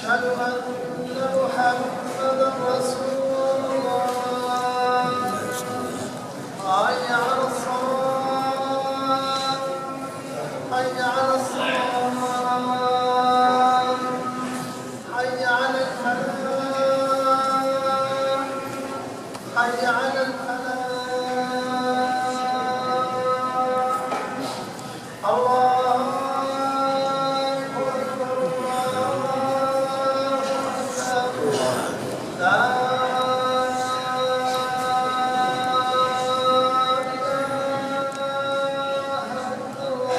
أشهد أن محمدا رسول الله. حي على الصلاة، حي على الصلاة، حي على الفلاح، حي على الفلاح. الله أكبر، الله أكبر، لا إله إلا الله.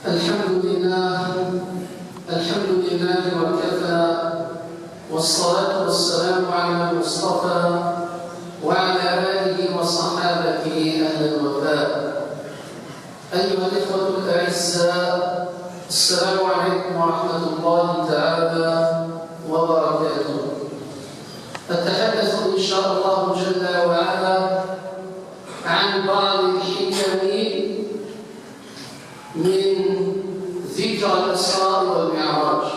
الحمد لله، الحمد لله وكفى، والصلاة والسلام على المصطفى وعلى آله وصحابته أهل الوفاء. أيها الإخوة الأعزاء، السلام عليكم ورحمة الله تعالى وبركاته. أتحدث إن شاء الله جل وعلا عن بعض الحكم من ذكرى الإسراء والمعراج،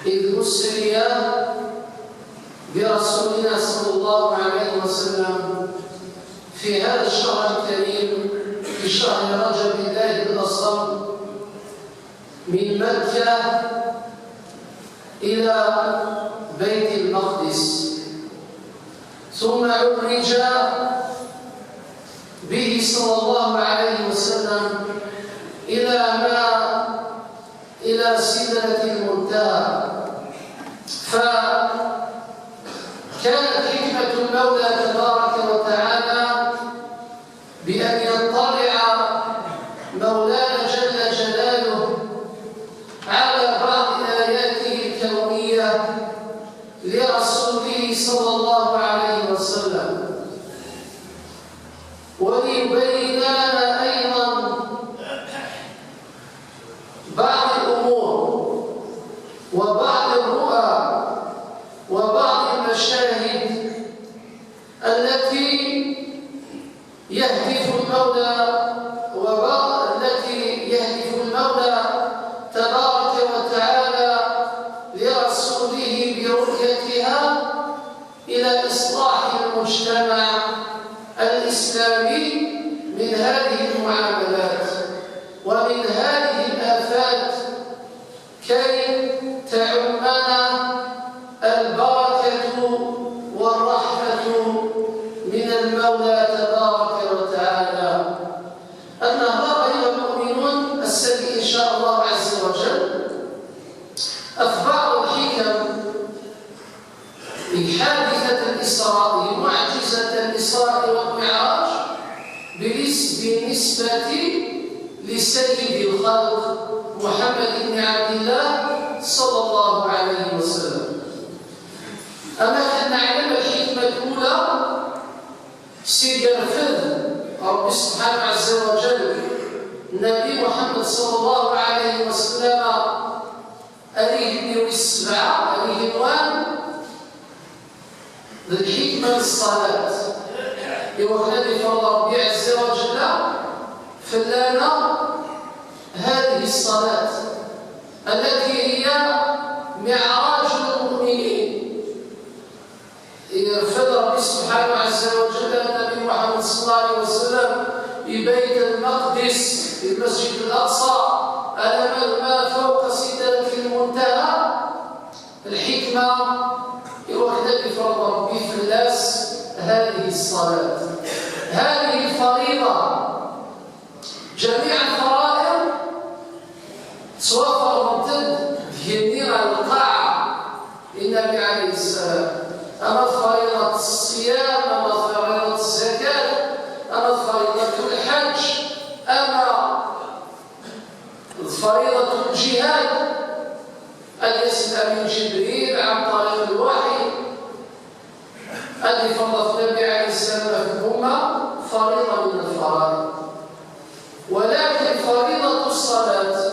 إذ أسري برسولنا صلى الله عليه وسلم في هذا الشهر الكريم، في شهر رجب الله الأصم، من مكة إلى بيت المقدس، ثم عرج به صلى الله عليه وسلم إلى سدرة المنتهى. فكانت حكمة المولى تبارك وتعالى بأن يطلع مولانا جل جلاله على بعض آياته الكونية لرسوله صلى الله عليه وسلم، وليبين لنا أيضا بعض الأمور وبعض الرؤى وبعض المشاهد التي يهدف المولى تبارك وتعالى لرسوله برؤيتها إلى إصلاح المجتمع الإسلامي من هذه المعاملات ومن هذه الآفات، كي تعمنا البركة والرحمة من المولى تبارك وتعالى. النهار أيها المؤمنون السبيل إن شاء الله عز وجل أتباع الحكم لحادثة الإسراء، معجزة الإسراء والمعراج بالنسبة لسيد الخلق محمد بن عبد الله صلى الله عليه وسلم. أما أن نعلم الحكمة الأولى سيرفض رب سبحانه عز وجل النبي محمد صلى الله عليه وسلم أليه السبعة أليه نوان الحكمة للصلاة. وكذلك الله عز وجل فلانا هذه الصلاة التي هي معراج المؤمنين. يرفض ربي سبحانه عز وجل النبي محمد صلى الله عليه وسلم في بيت المقدس في المسجد الأقصى ألم ما فوق سدرة المنتهى. الحكمة وكذلك الذي فرض ربي في الناس هذه الصلاة، هذه الفريضة. جميع الفرائض سواء فرضت جميع القاعة النبي عليه السلام، أما فريضة الصيام، أما فريضة الزكاة، أما فريضة الحج، أما فريضة الجهاد، أن يسأل من جبريل عن طريق الوحي. هذه فرضت النبي عليه السلام في الأمة فريضة من الفرائض. ولكن فريضة الصلاة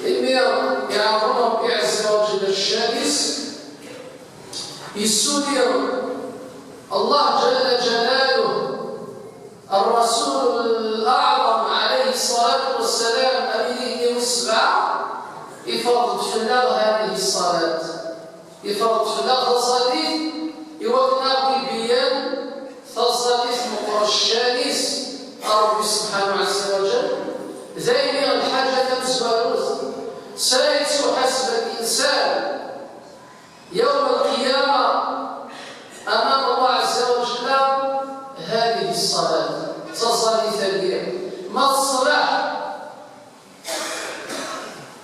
إمير يعظم ربي عز وجل الشمس يسودر الله جل جلاله الرسول الأعظم عليه الصلاة والسلام أمينه والسبعة يفرض في الله هذه الصلاة، يفرض في الله تصاليح يوقنا ببيان تصاليح مقرشانيس ربي سبحانه عز وجل. زين الحاجة تمسواروث سيس حسب الإنسان يوم القيامة أمام الله عز وجل هذه الصلاة تصلي ثانية ما الصلاح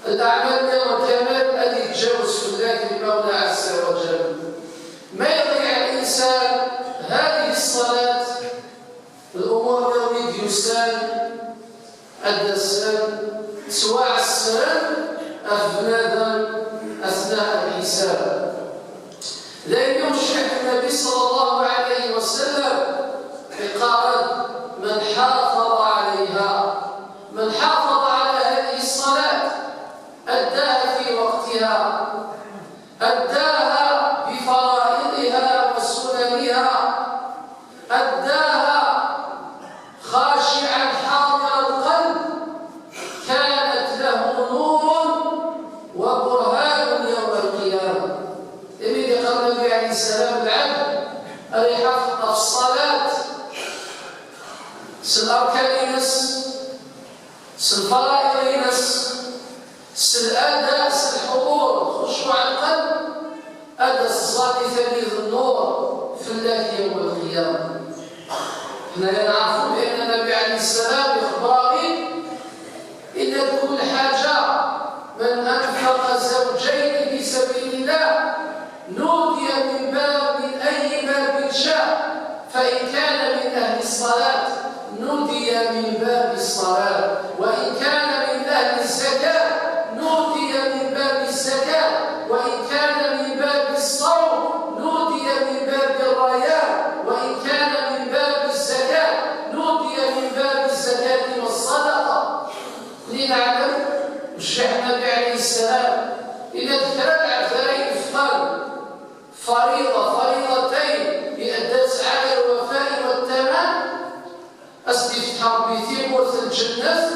الأعمال والكمال الذي يتجاوز في الله المولى عز وجل. ما يضيع الإنسان هذه الصلاة الأمور التي يسال الدسان سواء السلام أفنادا أثناء الحساب. لا يشرك النبي صلى الله عليه وسلم بقارن من حافظ عليها، من حافظ على هذه الصلاة أداها في وقتها، أداها بفرائضها وسننها، أداها خاشعا حاضر القلب، كانت له نور وبرهان يوم القيامة. إذن قال النبي عليه السلام العبد اللي حافظ في الصلاة سالأركان ينس، سالفرائض ينس، سالأداء، سالحضور، خشوع القلب، أدى الصلاة ثاني النور في الله يوم القيامة. احنا نعرفوا بأن النبي عليه السلام يخبرني إن كل حاجة من أنفق زوجين في سبيل الله نودي من باب من أي باب شاء، فإن كان من أهل الصلاة نودي من باب الصلاة، وإن كان من أهل الزكاة نودي من باب الزكاة، وإن كان من باب الصوم نودي من باب الريان، وإن كان من باب الزكاة نودي من باب الزكاة والصدقة. لنعلم الشيخ النبي عليه السلام إذا ذكر العبدين الفرد فريضة فريضتين لأداة على الوفاء والتمام أستفتح ربي ثيمورث الجنة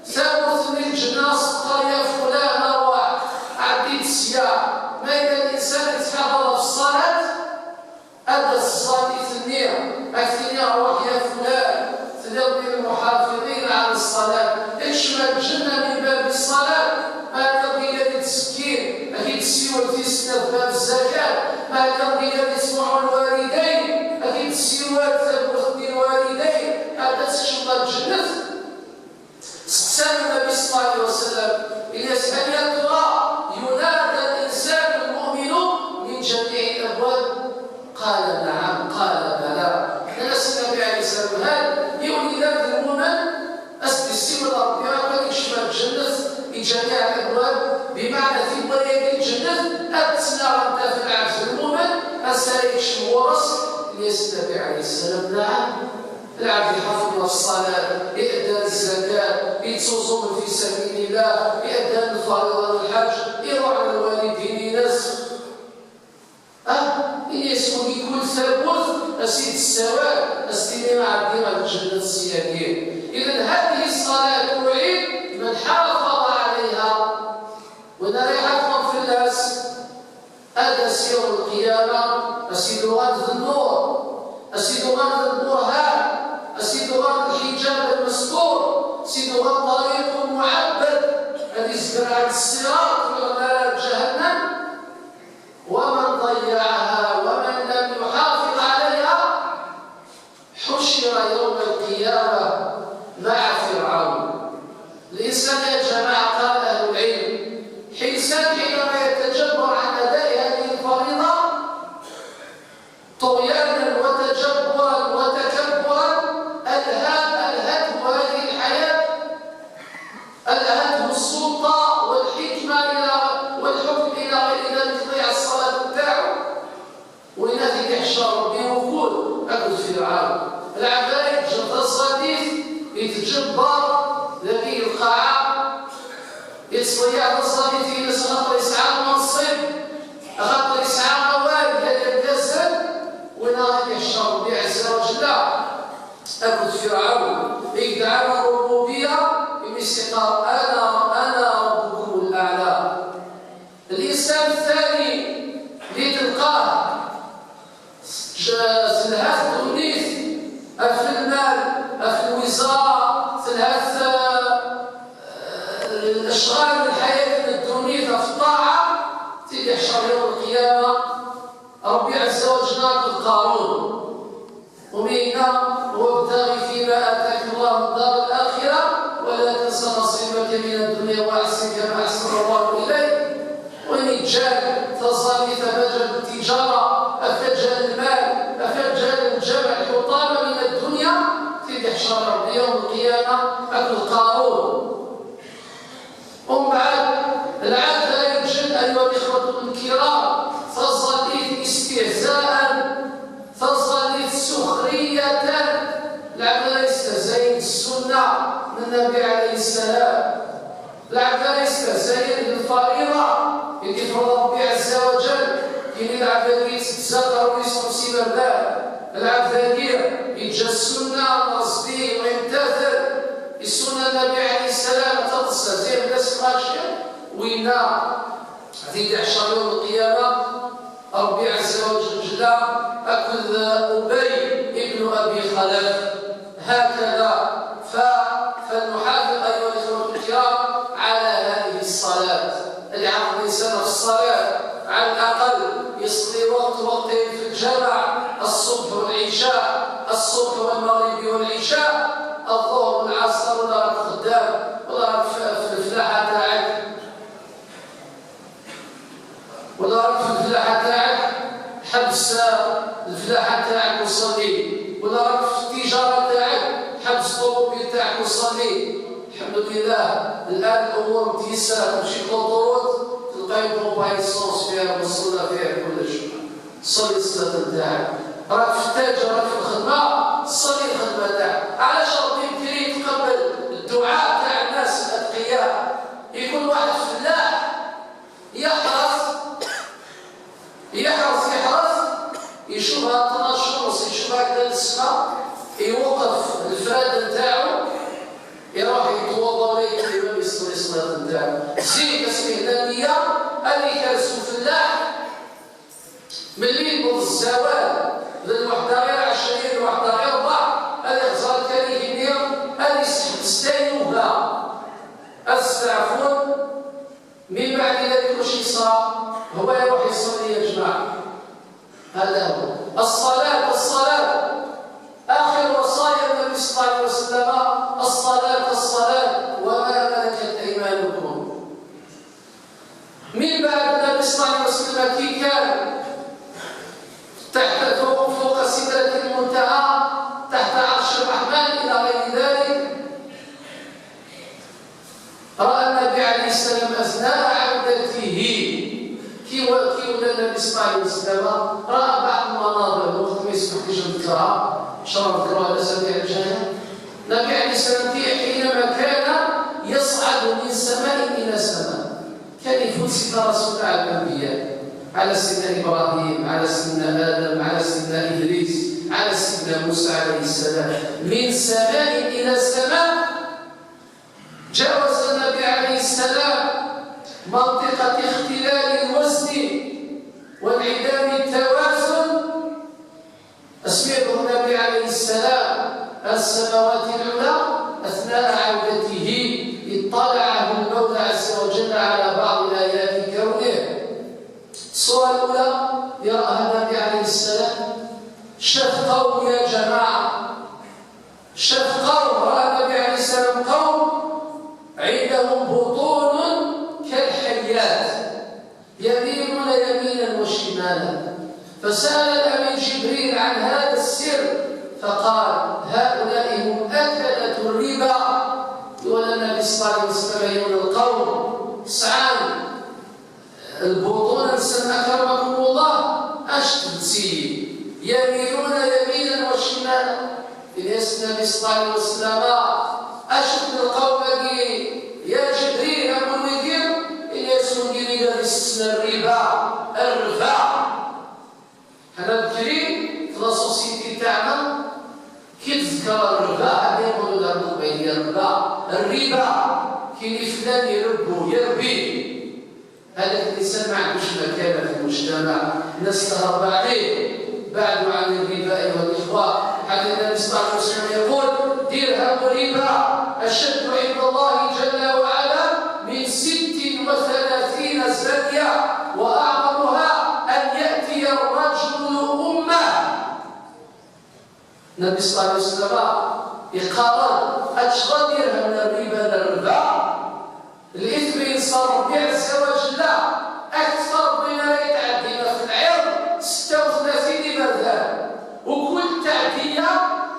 ثامورث الجنة سطر يا فلان أرواح عديت السياق. ما إذا الإنسان يتحافظ في الصلاة أدى الصلاة الثانية أكثر أرواح يا فلان تلقي المحافظين على الصلاة اشمل الجنة من باب الصلاة ما تلقي الذي تسكين أكيد السيول في سنة باب الزكاة ما تلقي الذي يسمع الوالدين أكيد السيول ثبوت الوالدين هذا تشمل الجنة. سأل النبي صلى الله عليه وسلم إذا هل يا ترى ينادى الإنسان المؤمن من جميع الأبواب؟ قال نعم، قال بلى. نسأل النبي عليه السلام هل يولد المؤمن أسد السيول ربي يشمل الجنة من جميع الأبواب بمعنى في طريق الجنة أتسنى رد في العبد المؤمن أسأل يشمل ليس النبي عليه السلام نعم. العبد يحافظ الصلاة، يأدى الزكاة، يتصوم في سبيل الله، يأدى الفريضة الحج، يروح على الوالدين ينس. يسوي كل ثبوت أسيد السواء أسيد مع الدين الجنة السيادية. إذا هذه الصلاة تعين من حافظ عليها وإن يحافظ في الناس أدى سير القيامة أسيد غد النور، أسيد غد البرهان، أسيد غد الحجاب المستور، أسيد غد طريق معبد الذي زرع الصراط في غلال جهنم. ومن ضيعها فرعون. العبد يتجبر يتجبر ذكي القاعة يتصيع تصاليته لسخط يسعى المنصب خاطر يسعى موالد يتكسل وين غادي يحشر ربي عز وجل. أكد فرعون يدعى الربوبية يمسك أنا ربكم الأعلى. الإنسان الثاني اللي تلقاه تلهث النيث في المال في الوزارة تلهث الأشغال الحياة الدنيا في الطاعة تيجي يحشر يوم القيامة ربي عز وجل قارون ومينا وابتغي فيما آتاك الله الدار الآخرة ولا تنس نصيبك من الدنيا وأحسن كما أحسن الله إليك. وإن جاء تصالي فمجال التجارة أفجل المال أفجل الجمع الحطام من الدنيا تيجي يحشر ربي يوم القيامة أكل قارون. ومن بعد العبد لا يوجد أيها الإخوة الكرام تصلي استهزاء تصلي سخرية. العبد لا يستهزئ بالسنة من النبي عليه السلام. العبد لا يستهزئ بالفريضة اللي فرض ربي عز وجل. كاين العبد اللي يتزكر ويصوم سيما الباب. العبد يتجا السنة قصدي ويمتثل السنة النبي عليه السلام تستهزئ بالناس ماشية وإنا هذه عشر يوم القيامة ربي عز وجل أكل أبي ابن أبي خلف. هكذا فلنحافظ أيها الإخوة الكرام على هذه الصلاة. اللي عرف الإنسان في الصلاة على الأقل يصلي وقت وقتين في الجمع، الصبح والعشاء، الصبح والمغرب والعشاء، الظهر والعصر، ولا راك خدام ولا راك في الفلاحة تاعك ولا راك في الفلاحة تاعك حبس الفلاحة تاعك وصلي، ولا راك في التجارة تاعك حبس الطوموبيل تاعك وصلي. الحمد لله الآن الأمور متيسرة، تمشي في l'autoroute تلقاي pompe à essence فيها وصلنا فيها كلش. صلي الصلاة تاعك، راك في التاجر راك في الخدمة صلي الخدمة تاعك. علاش ربي يمكن يتقبل الدعاء تاع الناس الأتقياء؟ يكون واحد فلاح يحرص يحرص يحرص يشوفها 12 ونص يشوفها هكذا للسماء يوقف الفراد نتاعو يروح يتوضا ولا يتيمم يصلي الصلاة نتاعو. زيد اسمه النية اللي كان فلاح ملي يبوظ الزوال للوحدة غير 20 الوحدة غير 4 اللي خزر كان يهنيو اللي يستنوها استعفون. من بعد ذلك واش يصرى؟ هو يروح يصلي يا جماعة. هذا هو الصلاة. الصلاة آخر وصايا النبي صلى الله عليه وسلم، الصلاة الصلاة وما ملكت أيمانكم. من بعد النبي صلى الله عليه وسلم كي كان تحت فوق سدرة المنتهى تحت عرش الرحمن إلى غير ذلك، رأى النبي عليه السلام أثناء عودته كي ولا النبي صلى الله عليه وسلم رأى بعض المناظر الوقت ما يسمحليش نذكرها، إن شاء الله نذكرها الأسابيع الجاية. النبي عليه السلام حينما كان يصعد من سماء إلى سماء كان يفوت سيدنا رسول الله على الأنبياء، على سيدنا إبراهيم، على سيدنا آدم، على سيدنا إدريس، على سيدنا موسى عليه السلام. من سماء إلى سماء جاوز النبي عليه السلام منطقة اختلال الوزن وانعدام التوازن. أسمعه النبي عليه السلام السماوات العلى أثناء عودته اطلعه المولى عز وجل على بعض آيات كونه. الصورة الأولى يراها النبي عليه السلام شاف قوم يا جماعة، شاف قوم، رأى النبي عليه السلام قوم عندهم بطون كالحيات يميلون يمينا وشمالا. فسأل الأمين جبريل عن هذا السر فقال هؤلاء هم أكلة الربا. ولا النبي صلى الله عليه وسلم يقول القوم سعان البطون نسمى أكرمكم الله أش تبتسي يميلون يمينا واش إلياس النبي صلى الله عليه وسلم أشد القوم يا جبريل أبو ويدير إلياس ونجيري قال الربا الربا. حنا بكري في la société تاعنا كي تذكر الربا هذا يقولوا لها القبيليه الربا الربا كي فلان يربو يربي هذاك الانسان ما عندوش مكانه في المجتمع، الناس تهرب عليه، بعدوا عن الربا ايها الاخوة. حتى النبي صلى الله عليه وسلم يقول درهم ربا اشد عند الله جل وعلا من 36 زانية، واعظمها ان ياتي الرجل امه. النبي صلى الله عليه وسلم يقارن أشرى درهم من الربا للربا الإثم ينصر ربي عز وجل أكثر بما يتعدينا في العرض 36 بردان، وكل تعدية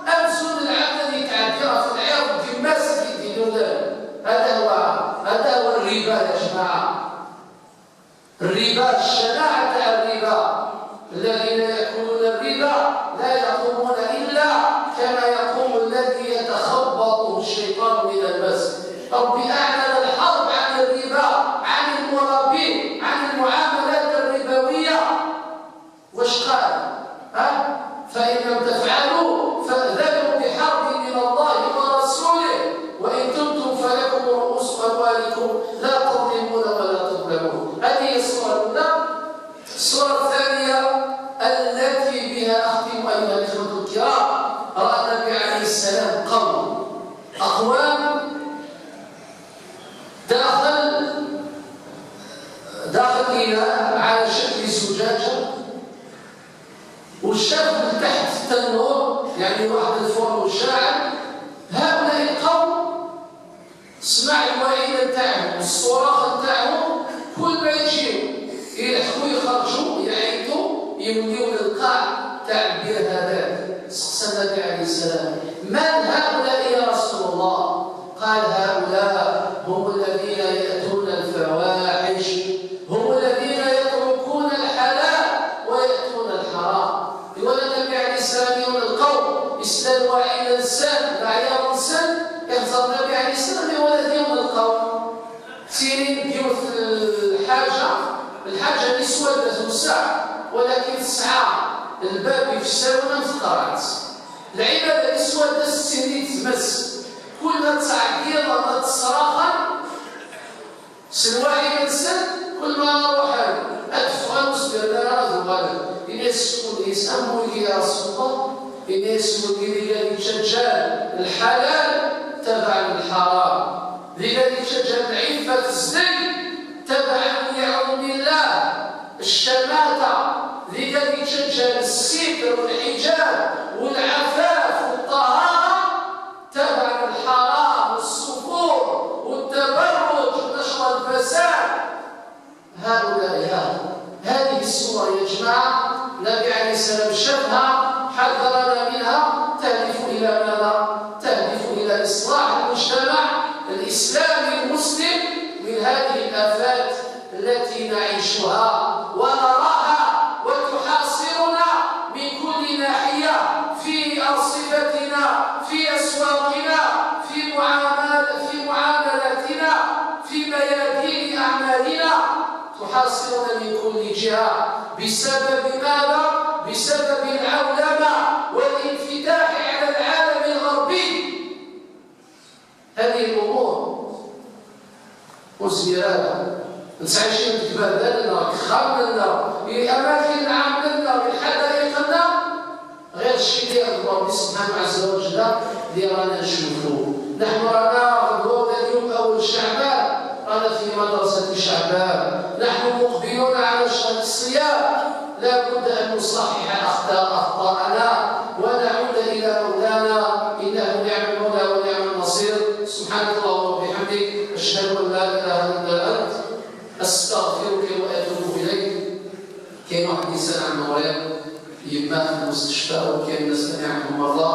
أمسون العبد اللي يتعديها في العرض كما سكتين. هذا هو الربا يا جماعة. الربا الشناعة تاع الربا، الذين يأكلون الربا لا يقومون إلا كما يقوم الذي يتخبطه الشيطان من المس. ربي أعلن الحرب عن الربا، عن المرابين، عن المعاملات الربوية. واش قال؟ ها؟ فإن لم تفعلوا فأذنوا بحرب من الله ورسوله، وإن تبتم فلكم رؤوس أموالكم لا تظلمون ولا تظلمون. هذه الصورة الأولى. الصورة الثانية التي بها أختم أيها الإخوة الكرام، رأى النبي عليه السلام قوم أقوام داخل إناء على شكل زجاجة، وشاف من تحت التنور يعني واحد الفرن وشاعل. هؤلاء القوم سمع الوعيد نتاعهم والصراخ نتاعهم، كل ما يجيو يلحقوا يخرجوا يعيطوا يوليو للقاع تاع البير هذاك. سقسى النبي عليه السلام من هؤلاء يا رسول الله؟ قال هؤلاء هم الذين يأتون الفواحش، هم الذين يتركون الحلال ويأتون الحرام. يقول النبي عليه السلام يوم القوم إسلام وعيد إنسان معيار إنسان يخزر النبي عليه السلام يولد يوم القوم سيرين ديوث الحاجة اللي سودت وسع، ولكن تسعى الباب يفسرون في العبادة اللي سودت السنين تمس كل ما تعقيض ما تصراخا سنواعي انسان كل ما نروح ادفع نصبر لا نرى إن يسأمك يا رسول الله، إن يسمك لذلك تشجال الحلال تبع الحرام، لذلك تشجال العفة الزين تبعا لعظم الله الشماتة، لذلك تشجال الستر والحجاب والعفاف والطهارة تبعا الحرام والسفور والتبرج ونشر الفساد. هؤلاء هذه الصورة يا جماعة النبي عليه السلام شافها حذرنا منها، تهدف إلى ماذا؟ تهدف إلى إصلاح المجتمع الإسلامي المسلم من هذه الآفات التي نعيشها ونراها وتحاصرنا من كل ناحية، في أرصفتنا، في أسواقنا، في معاملاتنا، في ميادين أعمالنا، تحاصرنا من كل جهة. بسبب ماذا؟ بسبب العولمة والانفتاح على العالم الغربي. هذه الأمور والزيادة نسعيشين تبهدلنا خملنا في أماكن عملنا في حدائقنا، غير الشيء اللي ربي سبحانه عز وجل اللي رانا نشوفوه. نحن رانا غدوة اليوم أول شعبان، رانا في مدرسة شعبان، نحن مقبلون على شهر الصيام، لا بد أن نصحح أخطاءنا ونعود إلى مولانا، إنه نعم المولى ونعم النصير. سبحانك اللهم وبحمدك، أشهد أن لا إله إلا أنت، أستغفرك وأتوب إليك. كاين واحد الإنسان عنده مريض يما في المستشفى، وكاين ناس ثاني عندهم مرضى،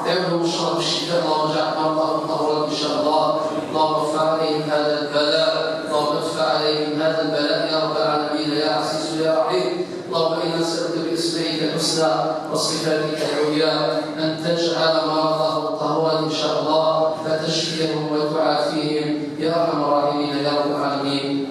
دعوهم إن شاء الله بالشفاء. اللهم اجعل مرضاهم طهورا إن شاء الله، اللهم ارفع عليهم هذا البلاء، اللهم ادفع عليهم هذا البلاء يا رب العالمين يا عزيز يا رحيم. اللهم إنا نسألك بأسمائك الحسنى الحسنى وصفاتك العليا أن تجعل مرضهم طهورا إن شاء الله، فتشفيهم وتعافيهم يا أرحم الراحمين يا رب العالمين.